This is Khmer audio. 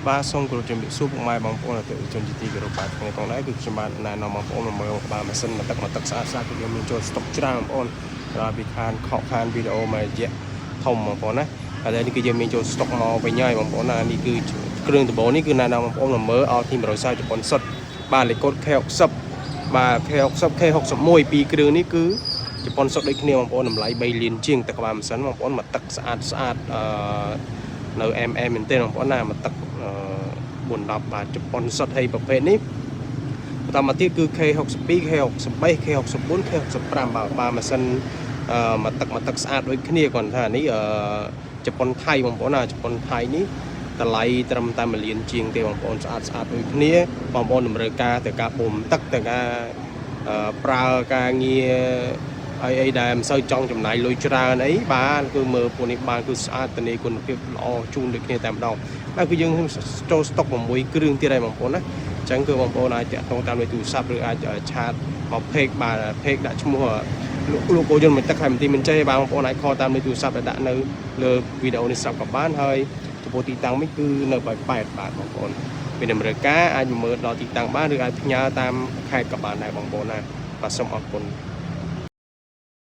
បាទសូមគោរពជំរាបសួរពុកម៉ែបងប្អូនអតិថិជនជាទីគោរពបាទថ្ងៃនេះផងដែរគឺខ្ញុំបាទណែនាំបងប្អូនមកមើលក្បាលម៉ាស៊ីនមួយទឹកមួយទឹកស្អាតស្អាតគឺយើងមានចូលស្តុកច្រើនបងប្អូនក្រោយពីខានខកខានវីដេអូមួយរយៈធំបងប្អូនណាឥឡូវនេះគឺយើងមានចូលស្តុកមកវិញហើយបងប្អូនណានេះគឺគ្រឿងដំបូងនេះគឺណែនាំបងប្អូនមកមើល Alti 140ជប៉ុនសុទ្ធបាទលេខកូដ K60 បាទ K60 K61 ពីរគ្រឿងនេះគឺជប៉ុនសុទ្ធដូចគ្នាបងប្អូនតម្លៃ3លានជាងទឹកក្បាលម៉ាស៊ីនបងប្អូនមកទឹកស្អាតស្អាតអឺនៅ MM មែនទេបងប្អូនណាមកទឹកអឺ4 10បាទជប៉ុនសុទ្ធហើយប្រភេទនេះបន្តមកទៀតគឺ K62 K63 K64 K65 បាទបាទម៉ាស៊ីនអឺមកទឹកមកទឹកស្អាតដូចគ្នាគាត់ថានេះអឺជប៉ុនថៃបងប្អូនណាជប៉ុនថៃនេះតម្លៃត្រឹមតែ1លានជាងទេបងប្អូនស្អាតស្អាតដូចគ្នាបងប្អូនតម្រូវការទៅការបូមទឹកទៅការអឺប្រើការងារអីអីដែលមិនសូវចង់ចំណាយលុយច្រើនអីបាទគឺមើលពួកនេះបានគឺស្អាតធានាគុណភាពល្អជូនដូចគ្នាតែម្ដងបាទគឺយើងចូលស្តុក6គ្រឿងទៀតហើយបងប្អូនណាអញ្ចឹងគឺបងប្អូនអាចតាក់ទងតាមលេខទូរស័ព្ទឬអាច chat មក page បាទ page ដាក់ឈ្មោះលោកគោយន្តមួយទឹកខេមន្ទីរមានជ័យបាទបងប្អូនអាច call តាមលេខទូរស័ព្ទដែលដាក់នៅលើវីដេអូនេះស្រាប់ក៏បានហើយចំពោះទីតាំងវិញគឺនៅប៉ោយប៉ែតបាទបងប្អូនមានតម្រូវការអាចមើលដល់ទីតាំងបានឬអាចផ្ញើតាមខេត្តក៏បានដែរបងប្អូនណាបាទសូមអរគុណ។